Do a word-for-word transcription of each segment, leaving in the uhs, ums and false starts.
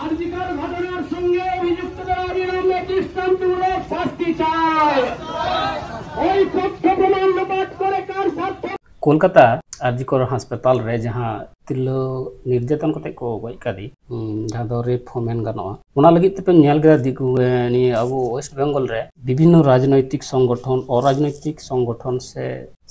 আরজিকর ঘটনার সঙ্গে অভিযুক্ত যারা অবিলম্বে দৃষ্টান্তমূলক শাস্তি চায়। ওই তথ্য প্রমাণ লোপাট করে কার স্বার্থ? ᱠᱳᱞᱠᱟᱛᱟ ᱟᱨᱡᱤᱠᱚᱨ ᱦᱟᱥᱯᱟᱛᱟᱞ ᱨᱮ ᱡᱟᱦᱟᱸ ᱛᱤᱨᱞᱟᱹ ᱱᱤᱨᱡᱟᱛᱚᱱ ᱠᱟᱛᱮ ᱠᱚ ᱜᱚᱡ ᱠᱟᱫᱮ, ᱩᱸ, ᱡᱟᱦᱟᱸ ᱫᱚ ᱨᱮᱯ ᱦᱚᱸ ᱢᱮᱱ ᱜᱟᱱᱚᱜᱼᱟ, ᱚᱱᱟ ᱞᱟᱹᱜᱤᱫ ᱛᱮᱯᱮ ᱧᱮᱞ ᱠᱮᱫᱟ ᱫᱤᱠᱩ, ᱮ, ᱱᱤᱭᱟᱹ ᱟᱵᱚ ᱳᱭᱮᱥᱴ ᱵᱮᱝᱜᱚᱞ ᱨᱮ ᱵᱤᱵᱷᱤᱱᱱᱚ ᱨᱟᱡᱽᱱᱳᱭᱛᱤᱠ ᱥᱚᱝᱜᱚᱴᱷᱚᱱ, ᱚᱨᱟᱡᱽᱱᱳᱭᱛᱤᱠ ᱥᱚᱝᱜᱚᱴᱷᱚᱱ ᱥᱮ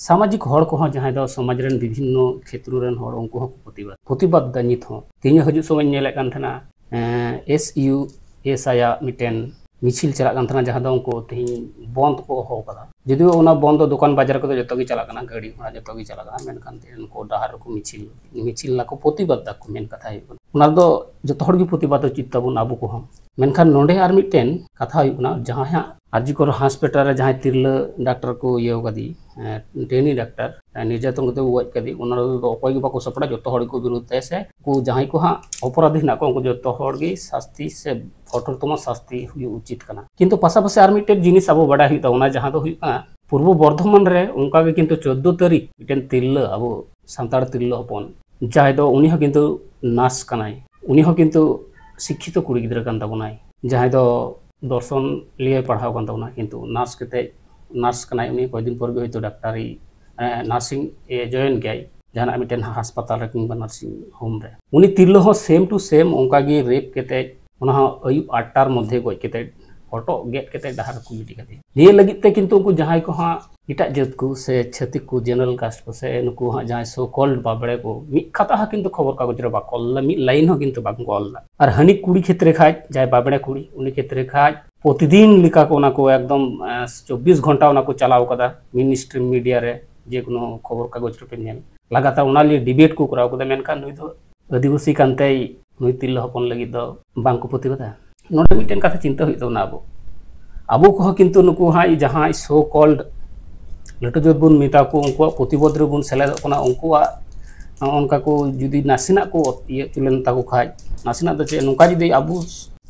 ᱥᱟᱢᱟᱡᱤᱠ ᱦᱚᱲ ᱠᱚᱦᱚᱸ ᱡᱟᱦᱟᱸᱭ ᱫᱚ ᱥᱚᱢᱟᱡᱽ ᱨᱮᱱ ᱵᱤᱵᱷᱤᱱᱱᱚ ᱠᱷᱮᱛᱨᱚ ᱨᱮᱱ ᱦᱚᱲ, ᱩᱱᱠᱩ ᱦᱚᱸᱠᱚ ᱯᱨᱚᱛᱤᱵᱟᱫ, ᱯᱨᱚᱛᱤᱵᱟᱫ ᱫᱟ ᱱᱤᱛ ᱦᱚᱸ᱾ ᱛᱮᱦᱮᱧ ᱦᱤᱡᱩᱜ ᱥᱚᱢᱚᱭ ᱧᱮᱞᱮᱫ ᱠᱟᱱ ᱛᱟᱦᱮᱱᱟ, ᱮᱸ, ᱮᱥ ᱤᱭᱩ ᱮᱥ ᱟᱭ ᱟᱜ ᱢᱤᱫᱴᱮᱱ ᱢᱤᱪᱷᱤᱞ ᱪᱟᱞᱟᱜ ᱠᱟᱱ ᱛᱟᱦᱮᱱᱟ, ᱡᱟᱦᱟᱸ ᱫᱚ ᱩᱱᱠᱩ ᱛᱮᱦᱮᱧ ᱵᱚᱱᱫ ᱠᱚ ᱦᱚᱦᱚ ᱟᱠᱟᱫᱟ᱾ ᱡᱩᱫᱤ ᱚᱱᱟ ᱵᱚᱱᱫ ᱫᱚ ᱫᱚᱠᱟᱱ ᱵᱟᱡᱟᱨ ᱠᱚᱫᱚ ᱡᱚᱛᱚ ᱜᱮ ᱪᱟᱞᱟᱜ ᱠᱟᱱᱟ, ᱜᱟᱹᱰᱤ ᱜᱷᱚᱲᱟ ᱡᱚᱛᱚ ᱜᱮ ᱪᱟᱞᱟᱜ ᱠᱟᱱᱟ, ᱢᱮᱱᱠᱷᱟᱱ ᱛᱮᱦᱮᱧ ᱩᱱᱠᱩ ᱰᱟᱦᱟᱨ ᱨᱮᱠᱚ ᱢᱤᱪᱷᱤᱞ, ᱢᱤᱪᱷᱤᱞ ᱞᱟᱠᱚ, ᱯᱨᱚᱛᱤᱵᱟᱫ ᱫᱟᱠᱚ, ᱢᱮᱱ ᱠᱟᱛᱷᱟ ᱦᱩᱭᱩᱜ ᱠᱟᱱᱟ᱾ ᱚᱱᱟ ᱫᱚ ᱡᱚᱛᱚ ᱦᱚᱲ ᱜᱮ ᱯᱨᱚᱛᱤᱵᱟᱫ ᱩᱪᱤᱛ ᱛᱟᱵᱚᱱ ᱟᱵᱚ ᱠᱚᱦᱚᱸ᱾ ᱢᱮᱱᱠᱷᱟᱱ ᱱᱚᱰᱮ ᱟᱨ ᱢᱤᱫᱴᱮᱱ ᱠᱟᱛᱷᱟ ᱦᱩᱭᱩᱜ ᱠᱟᱱᱟ, ᱡᱟᱦᱟᱸᱭ ᱦᱟᱸᱜ ᱟᱨᱡᱤᱠᱚᱨ ᱦᱟᱥᱯᱟᱛᱟᱞ ᱨᱮ ᱡᱟᱦᱟᱸᱭ ᱛᱤᱨᱞᱟᱹ ᱰᱟᱠᱛᱟᱨ ᱠᱚ ᱤᱭᱟᱹ ᱠᱟᱫᱮ, ᱮᱸ, ᱰᱮᱱᱤ ᱰᱟᱠᱛᱟᱨ, ᱮᱸ, ᱱᱤᱨᱡᱟᱛᱚᱱ ᱠᱟᱛᱮ ᱠᱚ ᱜᱚᱡ ᱠᱟᱫᱮ, ᱚᱱᱟ ᱨᱮᱫᱚ ᱚᱠᱚᱭ ᱜᱮ ᱵᱟᱠᱚ ᱥᱟᱯᱲᱟᱜᱼᱟ, ᱡᱚᱛᱚ ᱦᱚᱲ ᱜᱮᱠᱚ ᱵᱤᱨᱳᱫ ᱛᱟᱭᱟ ᱥᱮ ᱩᱱᱠᱩ ᱡᱟᱦᱟᱸᱭ ᱠᱚ ᱦᱟᱸᱜ ᱚᱯᱚᱨᱟᱫᱷᱤ ᱦᱮᱱᱟᱜ ᱠᱚᱣᱟ, ᱩᱱᱠᱩ ᱡᱚᱛᱚ ᱦᱚᱲ ᱜᱮ ᱥᱟᱥᱛᱤ ᱥᱮ ᱠᱚᱴᱷᱳᱨᱛᱚᱢᱚ ᱥᱟᱥᱛᱤ ᱦᱩᱭᱩᱜ ᱩᱪᱤᱛ ᱠᱟᱱᱟ᱾ ᱠᱤᱱᱛᱩ ᱯᱟᱥᱟᱯᱟᱥᱤ ᱟᱨ ᱢᱤᱫᱴᱮᱱ ᱡᱤᱱᱤᱥ ᱟᱵᱚ ᱵᱟᱰᱟᱭ ᱦᱩᱭᱩᱜ ᱛᱟᱵᱚᱱᱟ, ᱡᱟᱦᱟᱸ ᱫᱚ ᱦᱩᱭᱩᱜ ᱠᱟᱱᱟ ᱯᱩᱨᱵᱚ ᱵᱚᱨᱫᱷᱚᱢᱟᱱ ᱨᱮ ᱚᱱᱠᱟ ᱜᱮ ᱠᱤᱱᱛᱩ ᱪᱳᱫᱽᱫᱳ ᱛᱟᱹᱨᱤᱠᱷ ᱢᱤᱫᱴᱮᱱ ᱛᱤᱨᱞᱟᱹ, ᱟᱵᱚ ᱥᱟᱱᱛᱟᱲ ᱛᱤᱨᱞᱟᱹ ᱦᱚᱯᱚᱱ, ᱡᱟᱦᱟᱸᱭ ᱫᱚ ᱩᱱᱤ ᱦᱚᱸ ᱠᱤᱱᱛᱩ ᱱᱟᱨᱥ ᱠᱟᱱᱟᱭ, ᱩᱱᱤ ᱦᱚᱸ ᱠᱤᱱᱛᱩ ᱥᱤᱠᱠᱷᱤᱛᱚ ᱠᱩᱲᱤ ᱜᱤᱫᱽᱨᱟᱹ ᱠᱟᱱ ᱛᱟᱵᱚᱱᱟᱭ, ᱡᱟᱦᱟᱸᱭ ᱫᱚ ᱫᱚᱨᱥᱚᱱ ᱞᱤᱭᱮ ᱯᱟᱲᱦᱟᱣ ᱠᱟᱱ ᱛᱟᱵᱚᱱᱟ, ᱠᱤᱱᱛᱩ ᱱᱟᱨᱥ ᱠᱟᱛᱮ, ᱱᱟᱨᱥ ᱠᱟᱱᱟᱭ ᱩᱱᱤ, ᱠᱚᱭᱮᱠ ᱫᱤᱱ ᱯᱚᱨ ᱜᱮ ᱦᱚᱭᱛᱳ ᱰᱟᱠᱛᱟᱨᱤ, ᱮ, ᱱᱟᱨᱥᱤᱝ ᱮ ᱡᱚᱭᱮᱱ ᱜᱮᱭᱟᱭ ᱡᱟᱦᱟᱱᱟᱜ ᱢᱤᱫᱴᱮᱱ ᱦᱟᱥᱯᱟᱛᱟᱞ ᱨᱮ ᱠᱤᱝᱵᱟ ᱱᱟᱨᱥᱤᱝ ᱦᱳᱢ ᱨᱮ᱾ ᱩᱱᱤ ᱛᱤᱨᱞᱟᱹ ᱦᱚᱸ ᱥᱮᱢ ᱴᱩ ᱥᱮᱢ ᱚᱱᱠᱟ ᱜᱮ ᱨᱮᱯ ᱠᱟᱛᱮ, ᱚᱱᱟ ᱦᱚᱸ ᱟᱹᱭᱩᱵ ᱟᱴᱴᱟᱨ ᱢᱚᱫᱽᱫᱷᱮ ᱜᱚᱡ ᱠᱟᱛᱮ, ᱦᱚᱴᱚᱜ ᱜᱮᱫ ᱠᱟᱛᱮ ᱰᱟᱦᱟᱨ ᱨᱮᱠᱚ ᱜᱤᱰᱤ ᱠᱟᱫᱮᱭᱟ᱾ ᱱᱤᱭᱟᱹ ᱞᱟᱹᱜᱤᱫ ᱛᱮ ᱠᱤᱱᱛᱩ ᱩᱱᱠᱩ ᱡᱟᱦᱟᱸᱭ ᱠᱚ ᱦᱟᱸᱜ ᱮᱴᱟᱜ ᱡᱟᱹᱛ ᱠᱚ ᱥᱮ ᱪᱷᱟᱹᱛᱤᱠ ᱠᱚ, ᱡᱮᱱᱟᱨᱮᱞ ᱠᱟᱥᱴ ᱠᱚ ᱥᱮ ᱱᱩᱠᱩ ᱦᱟᱸᱜ ᱡᱟᱦᱟᱸᱭ so called ᱵᱟᱵᱲᱮ ᱠᱚ, ᱢᱤᱫ ᱠᱟᱛᱷᱟ ᱦᱚᱸ ᱠᱤᱱᱛᱩ ᱠᱷᱚᱵᱚᱨ ᱠᱟᱜᱚᱡᱽ ᱨᱮ ᱵᱟᱠᱚ ᱚᱞ ᱞᱮᱫᱟ, ᱢᱤᱫ ᱞᱟᱭᱤᱱ ᱦᱚᱸ ᱠᱤᱱᱛᱩ ᱵᱟᱝ ᱠᱚ ᱚᱞ ᱞᱮᱫᱟ᱾ ᱟᱨ ᱦᱟᱹᱱᱤ ᱠᱩᱲᱤ ᱠᱷᱮᱛᱨᱮ ᱠᱷᱟᱡ, ᱡᱟᱦᱟᱸᱭ ᱵᱟᱵᱲᱮ ᱠᱩᱲᱤ, ᱩᱱᱤ ᱠᱷᱮᱛᱨᱮ ᱠᱷᱟᱡ ᱯᱨᱚᱛᱤᱫᱤᱱ ᱞᱮᱠᱟ ᱠᱚ ᱚᱱᱟ ᱠᱚ ᱮᱠᱫᱚᱢ, ᱮᱸ, ᱪᱚᱵᱵᱤᱥ ᱜᱷᱚᱱᱴᱟ ᱚᱱᱟ ᱠᱚ ᱪᱟᱞᱟᱣ ᱠᱟᱫᱟ, ᱢᱮᱱ ᱥᱴᱨᱤᱢ ᱢᱤᱰᱤᱭᱟ ᱨᱮ, ᱡᱮ ᱠᱳᱱᱳ ᱠᱷᱚᱵᱚᱨ ᱠᱟᱜᱚᱡᱽ ᱨᱮᱯᱮ ᱧᱮᱞ, ᱞᱟᱜᱟᱛᱟᱨ ᱚᱱᱟ ᱞᱤᱭᱮ ᱰᱤᱵᱮᱴ ᱠᱚ ᱠᱚᱨᱟᱣ ᱠᱟᱫᱟ, ᱢᱮᱱᱠᱷᱟᱱ ᱱᱩᱭ ᱫᱚ ᱟᱹᱫᱤᱵᱟᱹᱥᱤ ᱠᱟᱱᱛᱮᱭ ᱱᱩᱭ ᱛᱤᱨᱞᱟᱹ ᱦᱚᱯᱚᱱ ᱞᱟᱹᱜᱤᱫ ᱫᱚ ᱵᱟᱝ ᱠᱚ ᱯᱨᱚᱛᱤᱵᱟᱫᱟ᱾ ᱱᱚᱰᱮ ᱢᱤᱫᱴᱮᱱ ᱠᱟᱛᱷᱟ ᱪᱤᱱᱛᱟᱹ ᱦᱩᱭᱩᱜ ᱛᱟᱵᱚᱱᱟ ᱟᱵᱚ᱾ ᱟᱵᱚ ᱠᱚᱦᱚᱸ ᱠᱤᱱᱛᱩ ᱱᱩᱠᱩ ᱦᱟᱸᱜ ᱡᱟᱦᱟᱸᱭ so called ᱞᱟᱹᱴᱩ ᱡᱟᱹᱛ ᱵᱚᱱ ᱢᱮᱛᱟ ᱠᱚ, ᱩᱱᱠᱩᱣᱟᱜ ᱯᱨᱚᱛᱤᱵᱟᱫ ᱨᱮᱵᱚᱱ ᱥᱮᱞᱮᱫᱚᱜ ᱠᱟᱱᱟ᱾ ᱩᱱᱠᱩᱣᱟᱜ ᱚᱱᱠᱟ ᱠᱚ ᱡᱩᱫᱤ ᱱᱟᱥᱮᱱᱟᱜ ᱠᱚ ᱤᱭᱟᱹ ᱦᱚᱪᱚ ᱞᱮᱱ ᱛᱟᱠᱚ ᱠᱷᱟᱡ, ᱱᱟᱥᱮᱱᱟᱜ ᱫᱚ ᱪᱮᱫ, ᱱᱚᱝᱠᱟ ᱡᱩᱫᱤ ᱟᱵᱚ,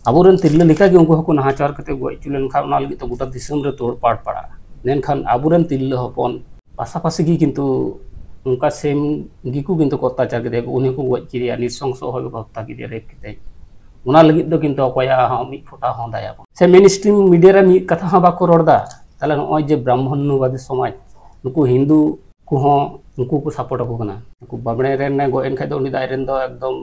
ᱟᱵᱚᱨᱮᱱ ᱛᱤᱨᱞᱟᱹ ᱞᱮᱠᱟᱜᱮ ᱩᱱᱠᱩ ᱦᱚᱸᱠᱚ ᱱᱟᱦᱟᱪᱟᱨ ᱠᱟᱛᱮ ᱜᱚᱡ ᱦᱚᱪᱚ ᱞᱮᱱᱠᱷᱟᱱ, ᱚᱱᱟ ᱞᱟᱹᱜᱤᱫ ᱫᱚ ᱜᱚᱴᱟ ᱫᱤᱥᱚᱢ ᱨᱮ ᱛᱳᱲᱯᱟᱲ ᱯᱟᱲᱟᱜᱼᱟ᱾ ᱢᱮᱱᱠᱷᱟᱱ ᱟᱵᱚᱨᱮᱱ ᱛᱤᱨᱞᱟᱹ ᱦᱚᱯᱚᱱ ᱯᱟᱥᱟᱯᱟᱥᱤ ᱜᱮ ᱠᱤᱱᱛᱩ ᱚᱱᱠᱟ ᱥᱮᱢ ᱜᱮᱠᱚ ᱠᱤᱱᱛᱩ ᱠᱚ ᱚᱛᱛᱟᱪᱟᱨ ᱠᱮᱫᱮᱭᱟ, ᱩᱱᱤ ᱦᱚᱸᱠᱚ ᱜᱚᱡ ᱠᱮᱫᱮᱭᱟ, ᱱᱤᱨᱥᱚᱝᱥᱚ ᱦᱚᱲ ᱜᱮᱠᱚ ᱦᱚᱛᱛᱟ ᱠᱮᱫᱮᱭᱟ, ᱨᱮᱯ ᱠᱟᱛᱮ᱾ ᱚᱱᱟ ᱞᱟᱹᱜᱤᱫ ᱫᱚ ᱠᱤᱱᱛᱩ ᱚᱠᱚᱭᱟᱜ ᱦᱚᱸ ᱢᱤᱫ ᱯᱷᱚᱴᱟ ᱦᱚᱸ ᱫᱟᱭᱟ ᱵᱟᱝ᱾ ᱥᱮ ᱢᱮᱱ ᱥᱴᱨᱤᱢ ᱢᱤᱰᱤᱭᱟ ᱨᱮ ᱢᱤᱫ ᱠᱟᱛᱷᱟ ᱦᱚᱸ ᱵᱟᱠᱚ ᱨᱚᱲ ᱮᱫᱟ᱾ ᱛᱟᱦᱞᱮ ᱱᱚᱜᱼᱚᱭ ᱡᱮ ᱵᱨᱟᱦᱢᱚᱱᱱᱚᱵᱟᱫᱤ ᱥᱚᱢᱟᱡᱽ, ᱱᱩᱠᱩ ᱦᱤᱱᱫᱩ ᱠᱚᱦᱚᱸ ᱩᱱᱠᱩ ᱠᱚ ᱥᱟᱯᱳᱨᱴ ᱟᱠᱚ ᱠᱟᱱᱟ᱾ ᱱᱩᱠᱩ ᱵᱟᱵᱽᱲᱮ ᱨᱮᱱ ᱮ ᱜᱚᱡ ᱮᱱ ᱠᱷᱟᱡ ᱫᱚ ᱩᱱᱤ ᱫᱚ ᱟᱡ ᱨᱮᱱ ᱫᱚ ᱮᱠᱫᱚᱢ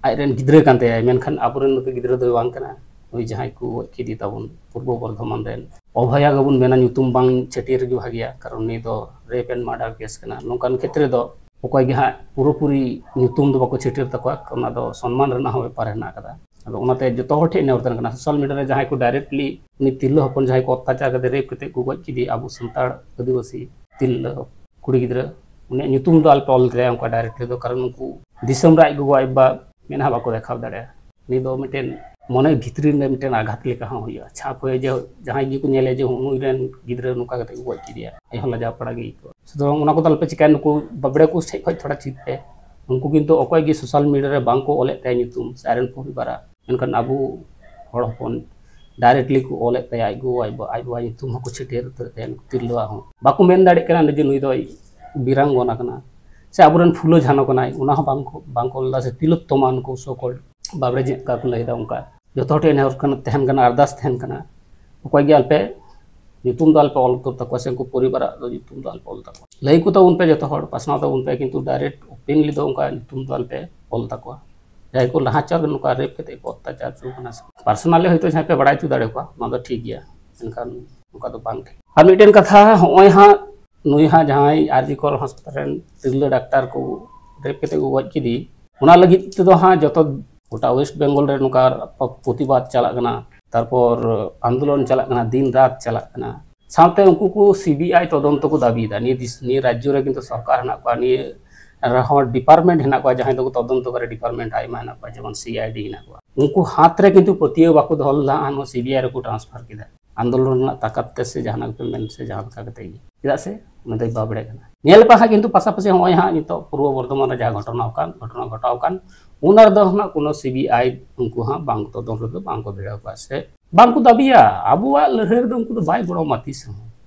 ᱟᱡ ᱨᱮᱱ ᱜᱤᱫᱽᱨᱟᱹ ᱠᱟᱱ ᱛᱟᱭᱟᱭ, ᱢᱮᱱᱠᱷᱟᱱ ᱟᱵᱚᱨᱮᱱ ᱱᱩᱠᱩ ᱜᱤᱫᱽᱨᱟᱹ ᱫᱚᱭ ᱵᱟᱝ ᱠᱟᱱᱟ᱾ ᱱᱩᱭ ᱡᱟᱦᱟᱸᱭ ᱠᱚ ᱜᱚᱡ ᱠᱮᱫᱮ ᱛᱟᱵᱚᱱ ᱯᱩᱨᱵᱚ ᱵᱚᱨᱫᱷᱚᱢᱟᱱ ᱨᱮᱱ ᱚᱵᱷᱚᱭᱟ ᱜᱮᱵᱚᱱ ᱢᱮᱱᱟ, ᱧᱩᱛᱩᱢ ᱵᱟᱝ ᱪᱷᱟᱹᱴᱭᱟᱹᱨ ᱜᱮ ᱵᱷᱟᱜᱮᱭᱟ, ᱠᱟᱨᱚᱱ ᱱᱩᱭ ᱫᱚ ᱨᱮᱯ ᱮᱱᱰ ᱢᱟᱨᱰᱟᱨ ᱠᱮᱥ ᱠᱟᱱᱟ᱾ ᱱᱚᱝᱠᱟᱱ ᱠᱷᱮᱛᱨᱮ ᱫᱚ ᱚᱠᱚᱭ ᱜᱮ ᱦᱟᱸᱜ ᱯᱩᱨᱟᱹᱯᱩᱨᱤ ᱧᱩᱛᱩᱢ ᱫᱚ ᱵᱟᱠᱚ ᱪᱷᱟᱹᱴᱭᱟᱹᱨ ᱛᱟᱠᱚᱣᱟ, ᱚᱱᱟ ᱫᱚ ᱥᱚᱱᱢᱟᱱ ᱨᱮᱱᱟᱜ ᱦᱚᱸ ᱵᱮᱯᱟᱨ ᱦᱮᱱᱟᱜ ᱟᱠᱟᱫᱟ᱾ ᱟᱫᱚ ᱚᱱᱟᱛᱮ ᱡᱚᱛᱚ ᱦᱚᱲ ᱴᱷᱮᱱ ᱱᱮᱦᱚᱨ ᱛᱟᱦᱮᱱ ᱠᱟᱱᱟ, ᱥᱳᱥᱟᱞ ᱢᱤᱰᱤᱭᱟ ᱨᱮ ᱡᱟᱦᱟᱸᱭ ᱠᱚ ᱰᱟᱭᱨᱮᱠᱴᱞᱤ ᱩᱱᱤ ᱛᱤᱨᱞᱟᱹ ᱦᱚᱯᱚᱱ ᱡᱟᱦᱟᱸᱭ ᱠᱚ ᱚᱛᱛᱟᱪᱟᱨ ᱠᱟᱛᱮ ᱨᱮᱯ ᱠᱟᱛᱮ ᱠᱚ ᱜᱚᱡ ᱠᱮᱫᱮᱭᱟ, ᱟᱵᱚ ᱥᱟᱱᱛᱟᱲ ᱟᱹᱫᱤᱵᱟᱹᱥᱤ ᱛᱤᱨᱞᱟᱹ ᱠᱩᱲᱤ ᱜᱤᱫᱽᱨᱟᱹ, ᱩᱱᱤᱭᱟᱜ ᱧᱩᱛᱩᱢ ᱫᱚ ᱟᱞᱚᱯᱮ ᱚᱞ ᱛᱟᱭᱟ ᱚᱱᱠᱟ ᱰᱟᱭᱨᱮᱠᱴᱞᱤ ᱫᱚ, ᱠᱟᱨᱚᱱ ᱩᱱᱠᱩ ᱫᱤᱥᱚᱢ ᱨᱮ ᱟᱡ ᱜᱚᱜᱚ ᱟᱡ ᱵᱟᱵᱟ ᱢᱮᱫᱦᱟ ᱵᱟᱠᱚ ᱫᱮᱠᱷᱟᱣ ᱫᱟᱲᱮᱭᱟᱜᱼᱟ᱾ ᱩᱱᱤ ᱫᱚ ᱢᱤᱫᱴᱮᱱ ᱢᱚᱱᱮ ᱵᱷᱤᱛᱨᱤ ᱨᱮ ᱢᱤᱫᱴᱮᱱ ᱟᱜᱷᱟᱛ ᱞᱮᱠᱟ ᱦᱚᱸ ᱦᱩᱭᱩᱜᱼᱟ, ᱪᱷᱟᱯ ᱦᱩᱭᱩᱜᱼᱟ ᱡᱮ ᱡᱟᱦᱟᱸᱭ ᱜᱮᱠᱚ ᱧᱮᱞᱮᱭᱟ ᱡᱮ ᱱᱩᱭ ᱨᱮᱱ ᱜᱤᱫᱽᱨᱟᱹ ᱱᱚᱝᱠᱟ ᱠᱟᱛᱮ ᱠᱚ ᱜᱚᱡ ᱠᱮᱫᱮᱭᱟ, ᱟᱡ ᱦᱚᱸ ᱞᱟᱡᱟᱣ ᱯᱟᱲᱟ ᱜᱮ ᱟᱹᱭᱠᱟᱹᱣᱟ᱾ ᱥᱩᱛᱚᱨᱟᱝ ᱚᱱᱟ ᱠᱚᱫᱚ ᱟᱞᱚᱯᱮ ᱪᱤᱠᱟᱹᱭᱟ, ᱱᱩᱠᱩ ᱵᱟᱵᱽᱲᱮ ᱠᱚ ᱥᱮᱡ ᱠᱷᱚᱡ ᱛᱷᱚᱲᱟ ᱪᱮᱫ ᱯᱮ᱾ ᱩᱱᱠᱩ ᱠᱤᱱᱛᱩ ᱚᱠᱚᱭ ᱜᱮ ᱥᱳᱥᱟᱞ ᱢᱤᱰᱤᱭᱟ ᱨᱮ ᱵᱟᱝ ᱠᱚ ᱚᱞᱮᱫ ᱛᱟᱭᱟ ᱧᱩᱛᱩᱢ ᱥᱮ ᱟᱡ ᱨᱮᱱ ᱯᱚᱨᱤᱵᱟᱨᱟᱜ, ᱢᱮᱱᱠᱷᱟᱱ ᱟᱵᱚ ᱦᱚᱲ ᱦᱚᱯᱚᱱ ᱰᱟᱭᱨᱮᱠᱴᱞᱤ ᱠᱚ ᱚᱞᱮᱫ ᱛᱟᱭᱟ, ᱟᱡ ᱜᱚ ᱟᱡ ᱵᱟ-, ᱟᱡ ᱵᱟᱵᱟ ᱧᱩᱛᱩᱢ ᱦᱚᱸᱠᱚ ᱪᱷᱟᱹᱴᱭᱟᱹᱨ ᱩᱛᱟᱹᱨᱮᱫ ᱛᱟᱭᱟ ᱱᱩᱠᱩ ᱛᱤᱨᱞᱟᱹᱣᱟᱜ ᱦᱚᱸ᱾ ᱵᱟᱠᱚ ᱢᱮᱱ ᱫᱟᱲᱮᱭᱟᱜ ᱠᱟᱱᱟ ᱡᱮ ᱱᱩᱭ ᱫᱚᱭ ᱵᱤᱨᱟᱝᱜᱚᱱᱟ ᱠᱟᱱᱟ ᱥᱮ ᱟᱵᱚᱨᱮᱱ ᱯᱷᱩᱞᱳ ᱡᱷᱟᱱᱚ ᱠᱟᱱᱟᱭ, ᱚᱱᱟ ᱦᱚᱸ ᱵᱟᱝ ᱠᱚ, ᱵᱟᱝ ᱠᱚ ᱚᱞ ᱮᱫᱟ, ᱥᱮ ᱛᱤᱞᱳᱛᱛᱚᱢᱟ ᱱᱩᱠᱩ so called ᱵᱟᱵᱽᱲᱮ ᱡᱮ ᱚᱱᱠᱟ ᱠᱚ ᱞᱟᱹᱭ ᱮᱫᱟ, ᱚᱱᱠᱟ ᱡᱚᱛᱚ ᱦᱚᱲ ᱴᱷᱮᱱ ᱱᱮᱦᱚᱨ ᱠᱟᱱᱟ, ᱛᱟᱦᱮᱱ ᱠᱟᱱᱟ, ᱟᱨᱫᱟᱥ ᱛᱟᱦᱮᱱ ᱠᱟᱱᱟ, ᱚᱠᱚᱭ ᱜᱮ ᱟᱞᱯᱮ ᱧᱩᱛᱩᱢ ᱫᱚ ᱟᱞᱯᱮ ᱚᱞ ᱩᱛᱟᱹᱨ ᱛᱟᱠᱚᱣᱟ ᱥᱮ ᱩᱱᱠᱩ ᱯᱚᱨᱤᱵᱟᱨᱟᱜ ᱫᱚ ᱧᱩᱛᱩᱢ ᱫᱚ ᱟᱞᱯᱮ ᱚᱞ ᱛᱟᱠᱚᱣᱟ᱾ ᱞᱟᱹᱭ ᱠᱚ ᱛᱟᱵᱚᱱ ᱯᱮ ᱡᱚᱛᱚ ᱦᱚᱲ, ᱯᱟᱥᱱᱟᱣ ᱛᱟᱵᱚᱱ ᱯᱮ, ᱠᱤᱱᱛᱩ ᱰᱟᱭᱨᱮᱠᱴ ᱳᱯᱮᱱᱞᱤ ᱫᱚ ᱚᱱᱠᱟ ᱧᱩᱛᱩᱢ ᱫᱚ ᱟᱞᱯᱮ ᱚᱞ ᱛᱟᱠᱚᱣᱟ᱾ ᱡᱟᱦᱟᱸᱭ ᱠᱚ ᱱᱟᱦᱟᱪᱟᱨ ᱱᱚᱝᱠᱟ ᱨᱮᱯ ᱠᱟᱛᱮ ᱠᱚ ᱚᱛᱛᱟᱪᱟᱨ ᱦᱚᱪᱚ ᱠᱟᱱᱟ ᱥᱮ, ᱯᱟᱨᱥᱚᱱᱟᱞᱤ ᱦᱚᱭᱛᱳ ᱡᱟᱦᱟᱸᱭ ᱯᱮ ᱵᱟᱲᱟᱭ ᱦᱚᱪᱚ ᱫᱟᱲᱮ ᱠᱚᱣᱟ, ᱚᱱᱟ ᱫᱚ ᱴᱷᱤᱠ ᱜᱮᱭᱟ, ᱢᱮᱱᱠᱷᱟᱱ ᱚᱱᱠᱟ ᱫᱚ ᱵᱟᱝ ᱴᱷᱤᱠ᱾ ᱟᱨ ᱢᱤᱫᱴᱮᱱ ᱠᱟᱛᱷᱟ, ᱦᱚᱸᱜᱼᱚᱭ ᱦᱟᱸᱜ ᱱᱩᱭ ᱦᱟᱸᱜ ᱡᱟᱦᱟᱸᱭ ᱟᱨ ᱡᱤ ᱠᱚᱨ ᱦᱟᱥᱯᱟᱛᱟᱞ ᱨᱮᱱ ᱛᱤᱨᱞᱟᱹ ᱰᱟᱠᱛᱟᱨ ᱠᱚ ᱨᱮᱯ ᱠᱟᱛᱮ ᱠᱚ ᱜᱚᱡ ᱠᱮᱫᱮ, ᱚᱱᱟ ᱞᱟᱹᱜᱤᱫ ᱛᱮᱫᱚ ᱦᱟᱸᱜ ᱡᱚᱛᱚ ᱜᱚᱴᱟ ᱳᱭᱮᱥᱴ ᱵᱮᱝᱜᱚᱞ ᱨᱮ ᱱᱚᱝᱠᱟ ᱯᱨᱚᱛᱤᱵᱟᱫ ᱪᱟᱞᱟᱜ ᱠᱟᱱᱟ, ᱛᱟᱨᱯᱚᱨ ᱟᱱᱫᱳᱞᱚᱱ ᱪᱟᱞᱟᱜ ᱠᱟᱱᱟ, ᱫᱤᱱ ᱨᱟᱛ ᱪᱟᱞᱟᱜ ᱠᱟᱱᱟ᱾ ᱥᱟᱶᱛᱮ ᱩᱱᱠᱩ ᱠᱚ ᱥᱤ ᱵᱤ ᱟᱭ ᱛᱚᱫᱚᱱᱛᱚ ᱠᱚ ᱫᱟᱹᱵᱤᱭᱮᱫᱟ᱾ ᱱᱤᱭᱟᱹ ᱫᱤᱥ-, ᱱᱤᱭᱟᱹ ᱨᱟᱡᱽᱡᱚ ᱨᱮ ᱠᱤᱱᱛᱩ ᱥᱚᱨᱠᱟᱨ ᱦᱮᱱᱟᱜ ᱠᱚᱣᱟ, ᱱᱤᱭᱟᱹ ᱨᱮᱦᱚᱸ ᱰᱤᱯᱟᱨᱴᱢᱮᱱᱴ ᱦᱮᱱᱟᱜ ᱠᱚᱣᱟ, ᱡᱟᱦᱟᱸᱭ ᱫᱚᱠᱚ ᱛᱚᱫᱚᱱᱛᱚ ᱠᱟᱨᱤ ᱰᱤᱯᱟᱨᱴᱢᱮᱱᱴ ᱟᱭᱢᱟ ᱦᱮᱱᱟᱜ ᱠᱚᱣᱟ, ᱡᱮᱢᱚᱱ ᱥᱤ ᱟᱭ ᱰᱤ ᱦᱮᱱᱟᱜ ᱠᱚᱣᱟ᱾ ᱩᱱᱠᱩ ᱦᱟᱛ ᱨᱮ ᱠᱤᱱᱛᱩ ᱯᱟᱹᱛᱭᱟᱹᱣ ᱵᱟᱠᱚ ᱫᱚᱦᱚ ᱞᱮᱫᱟ, ᱟᱨᱦᱚᱸ ᱥᱤ ᱵᱤ ᱟᱭ ᱨᱮᱠᱚ ᱴᱨᱟᱱᱥᱯᱷᱟᱨ ᱠᱮᱫᱟ᱾ ᱟᱱᱫᱳᱞᱚᱱ ᱨᱮᱱᱟᱜ ᱛᱟᱠᱟᱛ ᱛᱮ ᱥᱮ ᱡᱟᱦᱟᱸ ᱠᱚ ᱢᱮᱱ ᱥᱮ ᱡᱟᱦᱟᱸ ᱞᱮᱠᱟ ᱠᱟᱛᱮ ᱜᱮ, ᱪᱮᱫᱟᱜ ᱥᱮ ᱩᱱᱤ ᱫᱚᱭ ᱵᱟᱵᱽᱲᱮ ᱠᱟᱱᱟ᱾ ᱧᱮᱞ ᱯᱮ ᱦᱟᱸᱜ, ᱠᱤᱱᱛᱩ ᱯᱟᱥᱟᱯᱟᱥᱤ ᱱᱚᱜᱼᱚᱭ ᱦᱟᱸᱜ ᱱᱤᱛᱚᱜ ᱯᱩᱨᱵᱚ ᱵᱚᱨᱫᱷᱚᱢᱟᱱ ᱨᱮ ᱡᱟᱦᱟᱸ ᱜᱷᱚᱴᱚᱱᱟ ᱟᱠᱟᱱ, ᱜᱷᱚᱴᱚᱱᱟ ᱜᱷᱚᱴᱟᱣ ᱟᱠᱟᱱ, ᱚᱱᱟ ᱨᱮᱫᱚ ᱦᱟᱸᱜ ᱠᱳᱱᱳ ᱥᱤ ᱵᱤ ᱟᱭ ᱩᱱᱠᱩ ᱦᱟᱸᱜ ᱵᱟᱝ, ᱛᱚᱫᱚᱱ ᱨᱮᱫᱚ ᱵᱟᱝ ᱠᱚ ᱵᱷᱤᱲᱟᱹᱣ ᱠᱚᱣᱟ ᱥᱮ ᱵᱟᱝ ᱠᱚ ᱫᱟᱹᱵᱤᱭᱟ᱾ ᱟᱵᱚᱣᱟᱜ ᱞᱟᱹᱲᱦᱟᱹᱭ ᱨᱮᱫᱚ ᱩᱱᱠᱩ ᱫᱚ ᱵᱟᱭ ᱜᱚᱲᱚ ᱟᱢᱟ ᱛᱤᱥ ᱦᱚᱸ᱾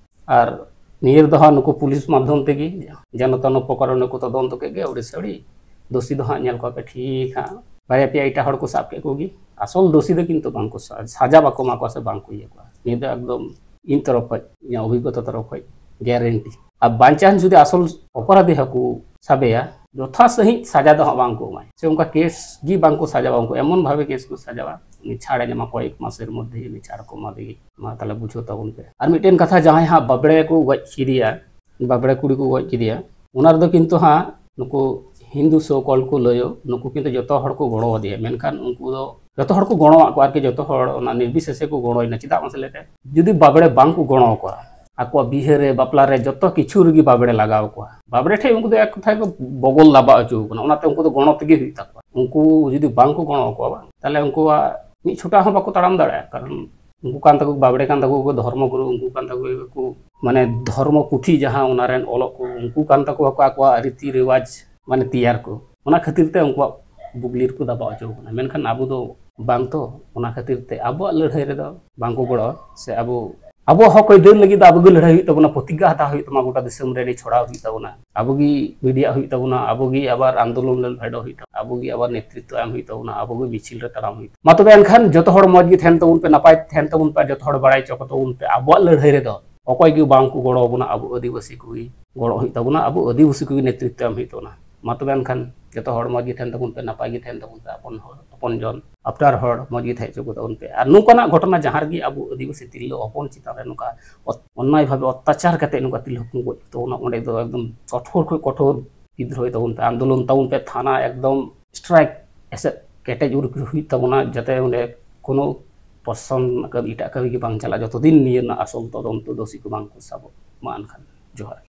ᱟᱨ ᱱᱤᱭᱟᱹ ᱨᱮᱫᱚ ᱦᱟᱸᱜ ᱱᱩᱠᱩ ᱯᱩᱞᱤᱥ ᱢᱟᱫᱽᱫᱷᱚᱢ ᱛᱮᱜᱮ ᱡᱮᱱᱚ ᱛᱮᱱᱚ ᱯᱨᱚᱠᱟᱨᱚᱱ ᱠᱚ ᱛᱚᱫᱚᱱᱛᱚ ᱠᱮᱫ ᱜᱮ, ᱟᱹᱰᱤ ᱥᱟᱹᱲᱤ ᱫᱳᱥᱤ ᱫᱚ ᱦᱟᱸᱜ ᱧᱮᱞ ᱠᱚᱣᱟ ᱯᱮ, ᱴᱷᱤᱠ ᱦᱟᱸᱜ ᱵᱟᱨᱭᱟ ᱯᱮᱭᱟ ᱮᱴᱟᱜ ᱦᱚᱲ ᱠᱚ ᱥᱟᱵ ᱠᱮᱫ ᱠᱚᱜᱮ᱾ ᱟᱥᱚᱞ ᱫᱳᱥᱤ ᱫᱚ ᱠᱤᱱᱛᱩ ᱵᱟᱝ ᱠᱚ ᱥᱟ-, ᱥᱟᱡᱟ ᱵᱟᱠᱚ ᱮᱢᱟ ᱠᱚᱣᱟ ᱥᱮ ᱵᱟᱝ ᱠᱚ ᱤᱭᱟᱹ ᱠᱚᱣᱟ᱾ ᱱᱤᱭᱟᱹ ᱫᱚ ᱮᱠᱫᱚᱢ ᱤᱧ ᱛᱚᱨᱚᱯ ᱠᱷᱚᱡ, ᱤᱧᱟᱹᱜ ᱚᱵᱷᱤᱜᱽᱜᱚᱛᱟ ᱛᱚᱨᱚᱯ ᱠᱷᱚᱡ ᱜᱮᱨᱮᱱᱴᱤ᱾ ᱟᱨ ᱵᱟᱧᱪᱟᱱ ᱡᱩᱫᱤ ᱟᱥᱚᱞ ᱚᱯᱚᱨᱟᱫᱷᱤ ᱦᱚᱸᱠᱚ ᱥᱟᱵᱮᱭᱟ, ᱡᱚᱛᱷᱟ ᱥᱟᱺᱦᱤᱡ ᱥᱟᱡᱟ ᱫᱚ ᱦᱟᱸᱜ ᱵᱟᱝ ᱠᱚ ᱮᱢᱟᱭᱟ, ᱥᱮ ᱚᱱᱠᱟ ᱠᱮᱥ ᱜᱮ ᱵᱟᱝ ᱠᱚ ᱥᱟᱡᱟᱣᱟ᱾ ᱩᱱᱠᱩ ᱮᱢᱚᱱ ᱵᱷᱟᱵᱮ ᱠᱮᱥ ᱠᱚ ᱥᱟᱡᱟᱣᱟ, ᱩᱱᱤ ᱪᱷᱟᱲᱮ ᱧᱟᱢᱟ, ᱠᱚᱭᱮᱠ ᱢᱟᱥᱮᱨ ᱢᱚᱫᱽᱫᱷᱮ ᱩᱱᱤ ᱪᱷᱟᱲ ᱠᱚ ᱮᱢᱟ ᱫᱮᱜᱮ᱾ ᱢᱟ ᱛᱟᱦᱞᱮ ᱵᱩᱡᱷᱟᱹᱣ ᱛᱟᱵᱚᱱ ᱯᱮ᱾ ᱟᱨ ᱢᱤᱫᱴᱮᱱ ᱠᱟᱛᱷᱟ, ᱡᱟᱦᱟᱸᱭ ᱦᱟᱸᱜ ᱵᱟᱵᱲᱮ ᱠᱚ ᱜᱚᱡ ᱠᱮᱫᱮᱭᱟ, ᱵᱟᱵᱲᱮ ᱠᱩᱲᱤ ᱠᱚ ᱜᱚᱡ ᱠᱮᱫᱮᱭᱟ, ᱚᱱᱟ ᱨᱮᱫᱚ ᱠᱤᱱᱛᱩ ᱦᱟᱸᱜ ᱱᱩᱠᱩ ᱦᱤᱱᱫᱩ so called ᱠᱚ ᱞᱟᱹᱭᱚᱜ, ᱱᱩᱠᱩ ᱠᱤᱱᱛᱩ ᱡᱚᱛᱚ ᱦᱚᱲ ᱠᱚ ᱜᱚᱲᱚ ᱟᱫᱮᱭᱟ᱾ ᱢᱮᱱᱠᱷᱟᱱ ᱩᱱᱠᱩ ᱫᱚ ᱡᱚᱛᱚ ᱦᱚᱲ ᱠᱚ ᱜᱚᱲᱚᱣᱟᱜ ᱠᱚᱣᱟ ᱟᱨᱠᱤ, ᱡᱚᱛᱚ ᱦᱚᱲ ᱚᱱᱟ ᱱᱤᱨᱵᱤᱥᱮᱥᱮ ᱠᱚ ᱜᱚᱲᱚᱭᱮᱱᱟ᱾ ᱪᱮᱫᱟᱜ ᱢᱟᱥᱮ ᱞᱟᱹᱭ ᱯᱮ? ᱡᱩᱫᱤ ᱵᱟᱵᱲᱮ ᱵᱟᱝ ᱠᱚ ᱜᱚᱲᱚ ᱟᱠᱚᱣᱟ, ᱟᱠᱚᱣᱟᱜ ᱵᱤᱦᱟᱹ ᱨᱮ, ᱵᱟᱯᱞᱟ ᱨᱮ, ᱡᱚᱛᱚ ᱠᱤᱪᱷᱩ ᱨᱮᱜᱮ ᱵᱟᱵᱲᱮ ᱞᱟᱜᱟᱣ ᱠᱚᱣᱟ, ᱵᱟᱵᱲᱮ ᱴᱷᱮᱡ ᱩᱱᱠᱩ ᱫᱚ ᱮᱠ ᱠᱟᱛᱷᱟ ᱠᱚ ᱵᱚᱜᱚᱞ ᱞᱟᱵᱟ ᱦᱚᱪᱚ ᱟᱠᱟᱱᱟ᱾ ᱚᱱᱟᱛᱮ ᱩᱱᱠᱩ ᱫᱚ ᱜᱚᱲᱚ ᱛᱮᱜᱮ ᱦᱩᱭᱩᱜ ᱛᱟᱠᱚᱣᱟ᱾ ᱩᱱᱠᱩ ᱡᱩᱫᱤ ᱵᱟᱝ ᱠᱚ ᱜᱚᱲᱚ ᱟᱠᱚᱣᱟ, ᱵᱟᱝ, ᱛᱟᱦᱞᱮ ᱩᱱᱠᱩᱣᱟᱜ ᱢᱤᱫ ᱪᱷᱚᱴᱟ ᱦᱚᱸ ᱵᱟᱠᱚ ᱛᱟᱲᱟᱢ ᱫᱟᱲᱮᱭᱟᱜᱼᱟ᱾ ᱠᱟᱨᱚᱱ ᱩᱱᱠᱩ ᱠᱟᱱ ᱛᱟᱠᱚ, ᱵᱟᱵᱲᱮ ᱠᱟᱱ ᱛᱟᱠᱚ ᱠᱚ, ᱫᱷᱚᱨᱢᱚ ᱜᱩᱨᱩ ᱩᱱᱠᱩ ᱠᱟᱱ ᱛᱟᱠᱚ ᱠᱚ, ᱢᱟᱱᱮ ᱫᱷᱚᱨᱢᱚ ᱯᱩᱛᱷᱤ ᱡᱟᱦᱟᱸ ᱚᱱᱟ ᱨᱮᱱ ᱚᱞᱚᱜ ᱠᱚ, ᱩᱱᱠᱩ ᱠᱟᱱ ᱛᱟᱠᱚᱣᱟ ᱠᱚ ᱟᱠᱚᱣᱟᱜ ᱨᱤᱛᱤ ᱨᱮᱣᱟᱡᱽ ᱢᱟᱱᱮ ᱛᱮᱭᱟᱨ ᱠᱚ᱾ ᱚᱱᱟ ᱠᱷᱟᱹᱛᱤᱨ ᱛᱮ ᱩᱱᱠᱩᱣᱟᱜ ᱵᱩᱜᱽᱞᱤ ᱨᱮᱠᱚ ᱫᱟᱵᱟᱣ ᱦᱚᱪᱚ ᱠᱟᱱᱟ᱾ ᱢᱮᱱᱠᱷᱟᱱ ᱟᱵᱚ ᱫᱚ ᱵᱟᱝ ᱛᱚ᱾ ᱚᱱᱟ ᱠᱷᱟᱹᱛᱤᱨ ᱛᱮ ᱟᱵᱚᱣᱟᱜ ᱞᱟᱹᱲᱦᱟᱹᱭ ᱨᱮᱫᱚ ᱵᱟᱝ ᱠᱚ ᱜᱚᱲᱚ, ᱥᱮ ᱟᱵᱚ, ᱟᱵᱚᱣᱟᱜ ᱦᱚᱠ ᱟᱹᱭᱫᱟᱹᱨ ᱞᱟᱹᱜᱤᱫ ᱫᱚ ᱟᱵᱚ ᱜᱮ ᱞᱟᱹᱲᱦᱟᱹᱭ ᱦᱩᱭᱩᱜ ᱛᱟᱵᱚᱱᱟ, ᱯᱨᱚᱛᱤᱜᱽᱜᱟ ᱦᱟᱛᱟᱣ ᱦᱩᱭᱩᱜ ᱛᱟᱵᱚᱱᱟ, ᱜᱚᱴᱟ ᱫᱤᱥᱚᱢ ᱨᱮ ᱪᱷᱚᱲᱟᱣ ᱦᱩᱭᱩᱜ ᱛᱟᱵᱚᱱᱟ, ᱟᱵᱚ ᱜᱮ ᱢᱤᱰᱤᱭᱟ ᱦᱩᱭᱩᱜ ᱛᱟᱵᱚᱱᱟ, ᱟᱵᱚ ᱜᱮ ᱟᱵᱟᱨ ᱟᱱᱫᱳᱞᱚᱱ ᱞᱮ ᱯᱷᱮᱰᱚᱜ ᱦᱩᱭᱩᱜ ᱛᱟᱵᱚᱱᱟ, ᱟᱵᱚ ᱜᱮ ᱟᱵᱟᱨ ᱱᱮᱛᱨᱤᱛᱵ ᱮᱢ ᱦᱩᱭᱩᱜ ᱛᱟᱵᱚᱱᱟ, ᱟᱵᱚ ᱜᱮ ᱢᱤᱪᱷᱤᱞ ᱨᱮ ᱛᱟᱲᱟᱢ ᱦᱩᱭᱩᱜ ᱛᱟᱵᱚᱱᱟ᱾ ᱢᱟ ᱛᱚᱵᱮ ᱮᱱᱠᱷᱟᱱ ᱡᱚᱛᱚ ᱦᱚᱲ ᱢᱚᱡᱽ ᱜᱮ ᱛᱟᱦᱮᱱ ᱛᱟᱵᱚᱱ ᱯᱮ, ᱡᱚᱛᱚ ᱦᱚᱲ ᱵᱟᱲᱟᱭ ᱦᱚᱪᱚ ᱠᱚ ᱛᱟᱵᱚᱱ ᱯᱮ, ᱟᱵᱚᱣᱟᱜ ᱞᱟᱹᱲᱦᱟᱹᱭ ᱨᱮᱫᱚ ᱚᱠᱚᱭ ᱜᱮ ᱵᱟᱝ ᱠᱚ ᱜᱚᱲᱚ ᱟᱵᱚᱱᱟ, ᱟᱵᱚ ᱟᱹᱫᱤᱵᱟᱹᱥᱤ ᱠᱚᱜᱮ ᱜᱚᱲᱚ ᱦᱩᱭᱩᱜ ᱛᱟᱵᱚᱱᱟ, ᱟᱵᱚ ᱟᱹᱫᱤᱵᱟᱹᱥᱤ ᱠᱚᱜᱮ ᱱᱮᱛᱨᱤᱛᱵ ᱮᱢ ᱦᱩᱭᱩᱜ ᱛᱟᱵᱚᱱᱟ᱾ ᱢᱟ ᱛᱚᱵᱮ ᱮᱱᱠᱷᱟᱱ ᱡᱚᱛᱚ ᱦᱚᱲ ᱢᱚᱡᱽ ᱜᱮ ᱛᱟᱦᱮᱱ ᱛᱟᱵᱚᱱ ᱯᱮ, ᱱᱟᱯᱟᱭ ᱜᱮ ᱛᱟᱦᱮᱱ ᱛᱟᱵᱚᱱ ᱯᱮ, ᱟᱯᱚᱱ ᱦᱚᱲ, ᱟᱯᱚᱱ ᱡᱚᱱ, ᱟᱯᱱᱟᱨ ᱦᱚᱲ ᱢᱚᱡᱽ ᱜᱮ ᱛᱟᱦᱮᱸ ᱦᱚᱪᱚ ᱠᱚ ᱛᱟᱵᱚᱱ ᱯᱮ᱾ ᱟᱨ ᱱᱚᱝᱠᱟᱱᱟᱜ ᱜᱷᱚᱴᱚᱱᱟ ᱡᱟᱦᱟᱸ ᱨᱮᱜᱮ ᱟᱵᱚ ᱟᱹᱫᱤᱵᱟᱹᱥᱤ ᱛᱤᱨᱞᱟᱹ ᱦᱚᱯᱚᱱ ᱪᱮᱛᱟᱱ ᱨᱮ ᱱᱚᱝᱠᱟ ᱚᱛ-, ᱚᱱᱱᱟᱭ ᱵᱷᱟᱵᱮ ᱚᱛᱛᱟᱪᱟᱨ ᱠᱟᱛᱮ ᱱᱚᱝᱠᱟ ᱛᱤᱨᱞᱟᱹ ᱦᱚᱯᱚᱱ ᱠᱚ ᱜᱚᱡ ᱠᱚ ᱛᱟᱵᱚᱱᱟ, ᱚᱸᱰᱮ ᱫᱚ ᱮᱠᱫᱚᱢ ᱠᱚᱴᱷᱳᱨ ᱠᱷᱚᱱ ᱠᱚᱴᱷᱳᱨ ᱵᱤᱫᱽᱨᱳᱦᱤ ᱛᱟᱵᱚᱱ ᱯᱮ, ᱟᱱᱫᱳᱞᱚᱱ ᱛᱟᱵᱚᱱ ᱯᱮ, ᱛᱷᱟᱱᱟ ᱮᱠᱫᱚᱢ ᱥᱴᱨᱟᱭᱤᱠ ᱮᱥᱮᱫ ᱠᱮᱴᱮᱡ ᱩᱨᱩᱠ ᱦᱩᱭᱩᱜ ᱛᱟᱵᱚᱱᱟ, ᱡᱟᱛᱮ ᱚᱸᱰᱮ ᱠᱳᱱᱳ ᱯᱨᱚᱥᱟᱥᱚᱱ ᱠᱟᱹᱢᱤ, ᱮᱴᱟᱜ ᱠᱟᱹᱢᱤ ᱜᱮ ᱵᱟᱝ ᱪᱟᱞᱟᱜᱼᱟ, ᱡᱚᱛᱚ ᱫᱤᱱ ᱱᱤᱭᱟᱹ ᱨᱮᱱᱟᱜ ᱟᱥᱚᱞ ᱛᱚᱫᱚᱱᱛᱚ ᱫᱳᱥᱤ ᱠᱚ ᱵᱟᱝ ᱠᱚ ᱥᱟᱵᱚᱜ᱾ ᱢᱟ ᱮᱱᱠᱷᱟᱱ ᱡᱚᱦᱟᱨ ᱜᱮ᱾